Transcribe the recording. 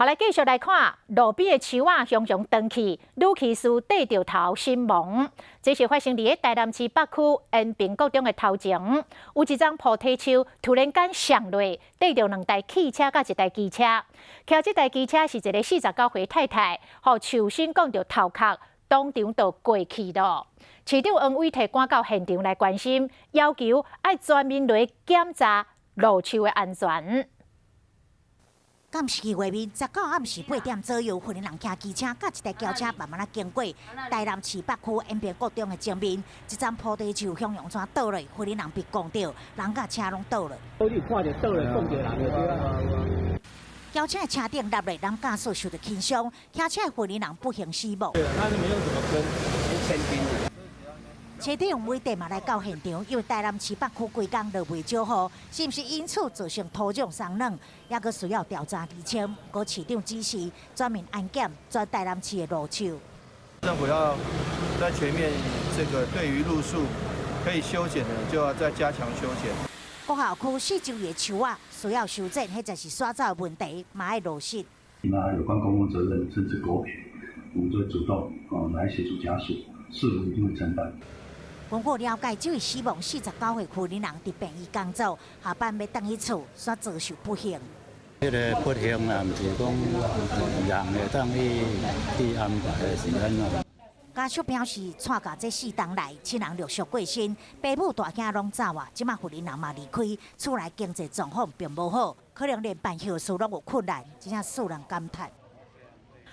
好，來繼續來看路邊的樹仔雄雄斷去，女騎士綴著頭身亡。這是發生佇咧台南市北區延平國中的頭前，有一叢菩提樹突然間摔落，綴著兩台汽車佮一台機車。騎這台機車是一个49歲太太，予樹身摃著頭殼，當場就過去囉。市長黃偉提趕到現場來關心，要求愛全面來檢查路樹的安全。監視器畫面，19暗時8點左右，婦人騎機車佮一台轎車慢慢仔經過台南市北區延平國中的前面，一叢菩提樹向陽怎倒落，婦人被摃著，人佮車攏倒落。你有看著倒落摃著人就對啦。轎車的車頂落來，男駕駛受著輕傷，騎車的婦人不幸死亡。對，他是沒用什麼根，是千斤。市長偉哲嘛來到現場，因為台南市北區規工落袂少雨，是毋是因此造成土壤鬆軟，猶閣需要調查釐清。閣市長指示全面安檢全台南市的路樹。政府要在全面這個對於路樹可以修剪的，就要再加強修剪。國校區四周的樹仔需要修剪，或者是刷走的問題，嘛愛落實。那有關公共責任甚至國賠，我們就會主動啊來協助家屬，市府一定會承擔。根據了解，這位死亡49歲婦人佇病院工作，下班欲轉去厝，煞遭受不幸。彼个不幸啊，毋是講人會當去安排的是按怎。家屬表示，帶共這4冬來，親人陸續過身，爸母大囝攏走啊，這馬婦人嘛離開，厝內經濟狀況並無好，可能連辦後事攏有困難，真正使人感嘆。